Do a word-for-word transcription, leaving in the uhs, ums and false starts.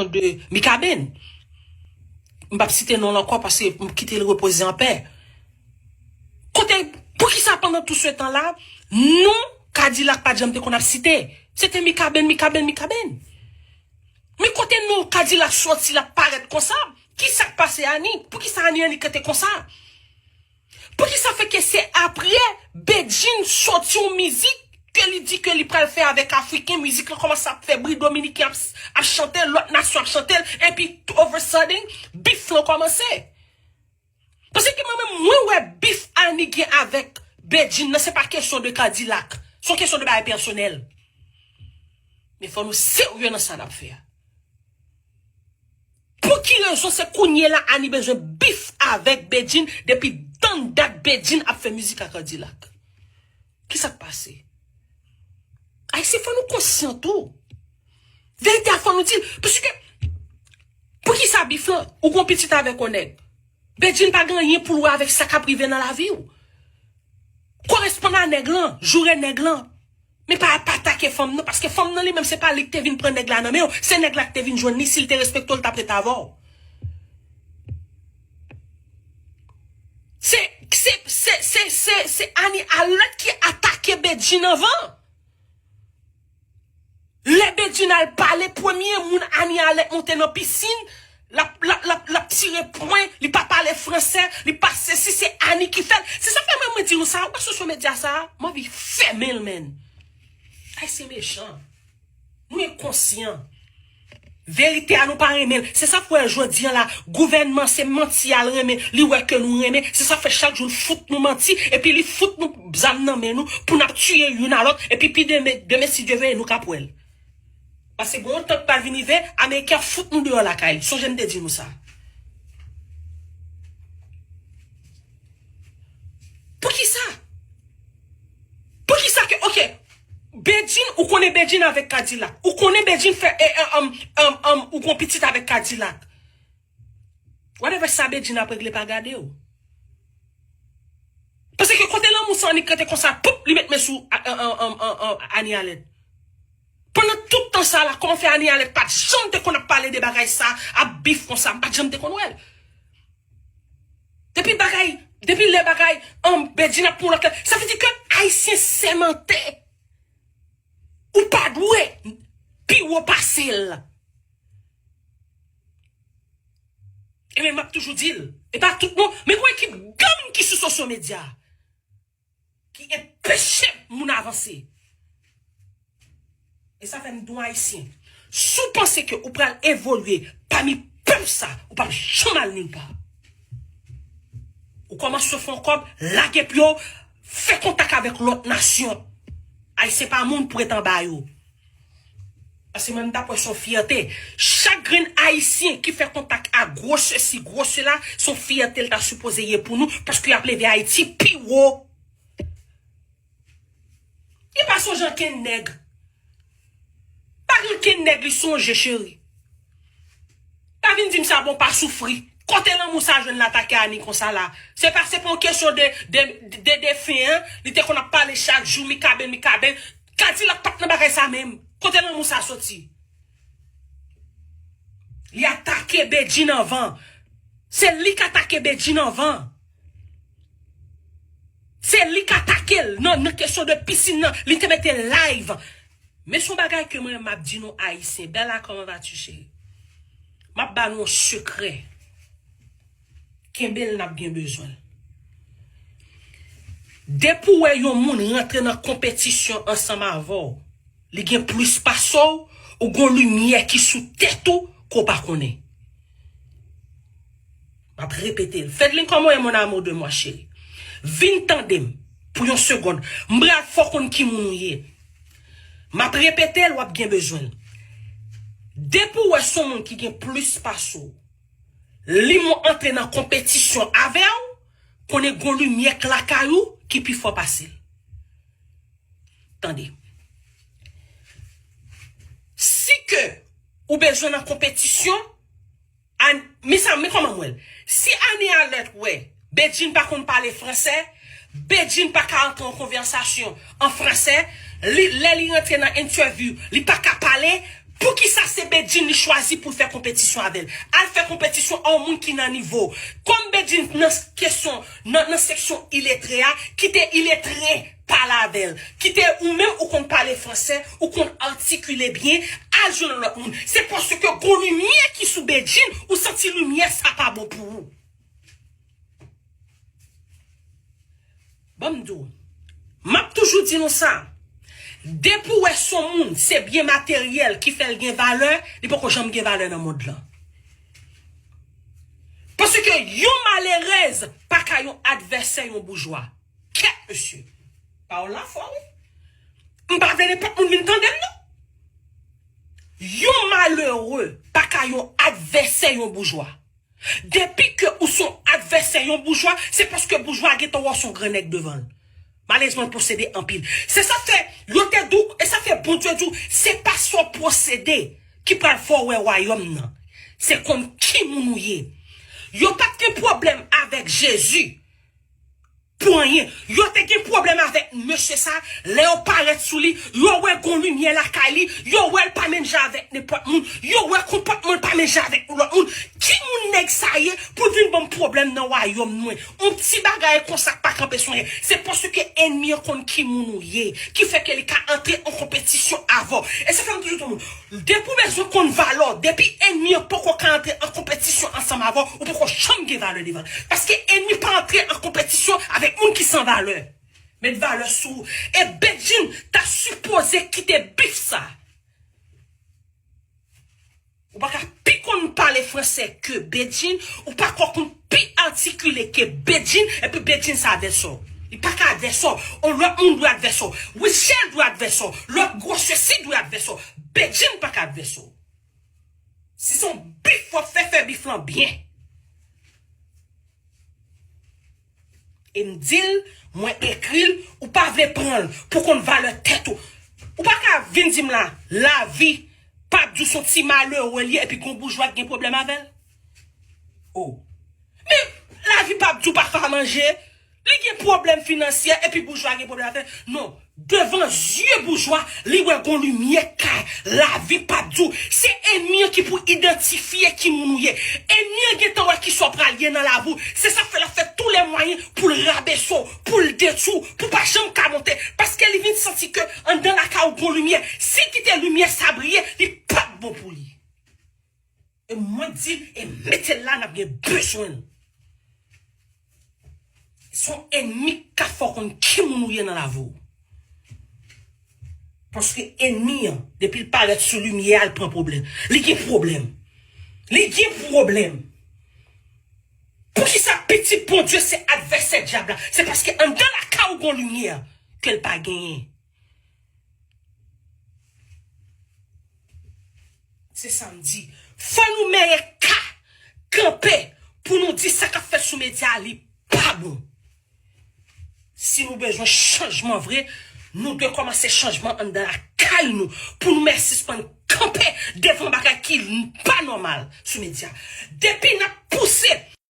de Mikaben. M p ap site non l ankò paske m kite l repoze an pè. Kote, poukisa pandan tout se tan la, non Kadilak pa t janm te konn ap site? Se te Mikaben, Mikaben, Mikaben. Men kote non Kadilak soti, l ap parèt konsa? Ki sa k pase Ani? Poukisa Ani, Ani rete konsa? Poukisa fè ke se apre Bedjine soti yon mizik ke li di ke li pral fè avèk Afriken, mizik lan kòmanse ap fè bri, Dominiken ap, ap chante l, lòt nasyon ap chante l, epi all of a sudden, bif lan kòmanse? Paske mwen menm, mwen wè bif Ani gen avèk Bedjine nan, se pa kesyon de Kadilak. Se yon kesyon de bagay pèsonèl. Men fò nou serye nan sa n ap fè a. Pou ki rezon se kounye la Ani bezwen bif avèk Bedjine depi tann dat Bedjine ap fè mizik ak Kadilak? Ki sa k pase? Ayisyen, fò nou konsyan tou. Verite a, fò nou di l. Paske, poukisa bif lan? Ou gon pitit avèk yon nèg. Bedjine pa gen anyen pou l wè avèk sa k ap rive nan lavi w. Koresponn a nèg lan, joure nèg lan. Men pa, pa atake fanm nan, paske fanm nan li menm se pa li ki te vin pran nèg la nan men w, se nèg la ki te vin jwenn li, si l te respekte w, l t ap ret avè w. Se, se, se, se, se, se Ani Alèt ki atake Bedjine anvan. Lè Bedjine al pale, premye moun Ani Alèt monte nan pisin, l ap, l ap, l ap, l ap tire pwen, li pa pale fransè, li pa sesi, se Ani ki fè l. Se sa fè mwen, mwen di nou sa, ou wè social media sa, m anvi fèmen l, menn. Ayisyen mechan. Nou enkonsyan. Verite a nou pa renmen l. Se sa fè jodi a la, gouvènman se manti a l renmen, li wè ke nou renmen. Se sa fè chak jou l fout nou manti, epi li fout nou zam nan men nou pou n ap tiye youn a lòt, epi pi demen, demen si Dye vle, nou ka pwèl. Paske gon yon tan k pral vin rive, Ameriken ap fout nou deyò lakay li. Sonje m te di nou sa. Poukisa? Poukisa ke, oke, Bedjine, ou konnen Bedjine avèk Kadilak. Ou konnen Bedjine fè, e, e, um, um, um, ou gon pitit avèk Kadilak. Whatever sa Bedjine ap regle pa gade w. Paske kote lanmou sa Ani k rete konsa, poup, li met men sou a, a, a, a, a, a, Ani Alèt. Pandan tout tan sa la, kòman fè Ani Alèt pa t janm te konn ap pale de bagay sa, ap bif konsa, m pa t janm te konn wè l. Depi bagay, depi lè bagay, an, Bedjine ap pran lòt lè, sa vle di ke Ayisyen sèmante. Ou pa dwe pi wo pase l. E men m ap toujou di l, e pa tout non, men gon ekip gang ki sou social media ki enpeche moun avanse. E sa fè m di w Ayisyen, si w panse ke ou pral evolye pami pèp sa, ou p ap janm al nilpa. Ou kòmanse fè yon kòb, lage pye w, fè kontak avèk lòt nasyon. Ayisyen pa moun pou ret anba yo. Paske mwen, m ta kwè se yon fyète. Chak grenn Ayisyen ki fè kontak a gwo sesi, gwo sela, se yon fyète l ta sipoze ye pou nou, paske y ap leve Ayiti pi wo. Li pa sonje ankenn nèg. Pa gen ankenn nèg li sonje, cheri. Pa vin di m sa bon, pa soufri. Kote lanmou sa jwenn l atake Ani konsa la? Se pa, se pa yon kesyon de, de, de defen, an. Li te konn ap pale chak jou, Mikaben, Mikaben. Kadilak pa t nan bagay sa menm. Kote lanmou sa soti? Li atake Bedjine anvan. Se li k atake Bedjine anvan. Se li k atake l nan, nan kesyon de pisin nan. Li te mete live. Men se yon bagay ke mwen, m ap di nou Ayisyen. Bella, comment vas-tu, chérie? M ap ba nou yon sekrè. Kenbe l, n ap gen bezwen l. Depi w wè yon moun rantre nan konpetisyon ansanm avè w, li gen plis pase w, ou gon limyè ki sou tèt ou ke w pa konnen. M ap repete l. Fedlin, comment est mon amour de moi, chérie? Vin tande m pou yon segonn. M pral fè w konn ki moun ou ye. M ap repete l, w ap gen bezwen l. Depi w wè s on moun ki gen plis pase w, li moun antre nan konpetisyon avè w, konnen gon limyè k lakay ou ki pi fò pase l. Tande. Si ke ou bezwen nan konpetisyon, An, men sa, men kòman m wè l. Si Ani Alèt wè Bedjine pa konn pale fransè, Bedjine pa ka antre an konvèsasyon an fransè, li, lè li rantre nan entèvyou, li pa ka pale, Poukisa se Bedjine li chwazi pou l fè konpetisyon avè l? Al fè konpetisyon a yon moun ki nan nivo. Kòm Bedjine nan kesyon, nan, nan seksyon iletre a, kite iletre pale avè l. Kite ou menm ou konn pale fransè, ou konn atikile byen, al jwenn yon lòt moun. Se paske gon limyè ki sou Bedjine, ou santi limyè sa pa bon pou ou. Ban m di w, m ap toujou di nou sa. Depi w wè se yon moun, se byen materyèl ki fè l gen valè, li poko janm gen valè nan mond lan. Paske yon malerèz pa ka yon advèsè yon boujwa. Kèt, mesye. Pawòl la fò, wi. M pa vle nenpòt moun vin tande m, non. Yon malere pa ka yon advèsè yon boujwa. Depi ke ou se yon advèsè yon boujwa, se paske boujwa a gentan wè w se yon gran nèg devan l. Malerezman, l posede anpil. Se sa fè, yo te di w, e sa fè Bondye di w, se pa sa w posede ki pral fè w wè wayòm nan. Se konn ki moun ou ye. Yo pa t gen pwoblèm avèk Jezi pou anyen. Yo te gen pwoblèm avèk mesye sa, lè yo parèt sou li, yo wè gon limyè lakay li, yo wè l pa menm jan avèk nenpòt moun, yo wè konpòtman l pa menm jan avèk lòt moun. Ki moun nèg sa ye pou l vin ban m pwoblèm nan wayòm mwen? Yon ti bagay konsa k pa kanpe sou anyen. Se paske ènmi an konn ki moun ou ye, ki fè ke li ka antre an konpetisyon avè w. E sa fè m toujou di moun, depi w bezwen konn valè w, depi ènmi an poko ka antre an konpetisyon ansanm avè w, ou poko janm gen valè devan l. Paske ènmi pa antre an konpetisyon avèk moun ki san valè. Met valè sou ou. E Bedjine ta sipoze kite bif sa. Ou pa ka pi konn pale fransè ke Bedjine, ou pa ka konn pi atikile ke Bedjine, epi Bedjine sa advèsè w. Li pa ka advèsè w. On lòt moun dwe advèsè w. Rutshelle dwe advèsè w. Lòt gwosesi dwe advèsè w. Bedjine pa ka advèsè w. Si se yon bif w ap fè, fè bif lan byen. E m di l, mwen ekri l, ou pa vle pran l pou konn valè tèt ou. Ou pa ka vin di m la, lavi p ap di w se yon ti malere l ye epi gon boujwa k gen pwoblèm avè l. O. Men lavi p ap di w pa ka manje, li gen pwoblèm finansyè epi boujwa gen pwoblèm avè l. Non. Devan zye boujwa, li wè gon limyè k ka, lavi p ap di w. Se ènmi an ki pou idantifye ki moun ou ye. Ènmi an gentan wè kisa w pral ye nan lavi w. Se sa k fè l ap fè tou lè mwayen pou l rabese w, pou l detwi w, pou w pa janm ka monte. Paske li vin santi ke anndan lakay ou gon limyè. Si l kite limyè sa briye, li p ap bon pou li. E mwen di l, e mete l la, n ap gen bezwen l. Se yon ènmi k ap fè w konn ki moun ou ye nan lavi w. Paske ènmi an, depi l parèt sou limyè a, l pran pwoblèm. Li gen pwoblèm. Li gen pwoblèm. Poukisa pitit Bondye se advèsè dyab la? Se paske anndan lakay ou gon limyè ke l pa genyen. Se sa m di. Fò nou mete ka kanpe pou nou di sa k ap fèt sou medya a, li pa bon. Si nou bezwen chanjman vre, nou dwe kòmanse chanjman anndan lakay nou pou nou mèt sispann kanpe devan bagay ki pa nòmal sou medya. Depi n ap pouse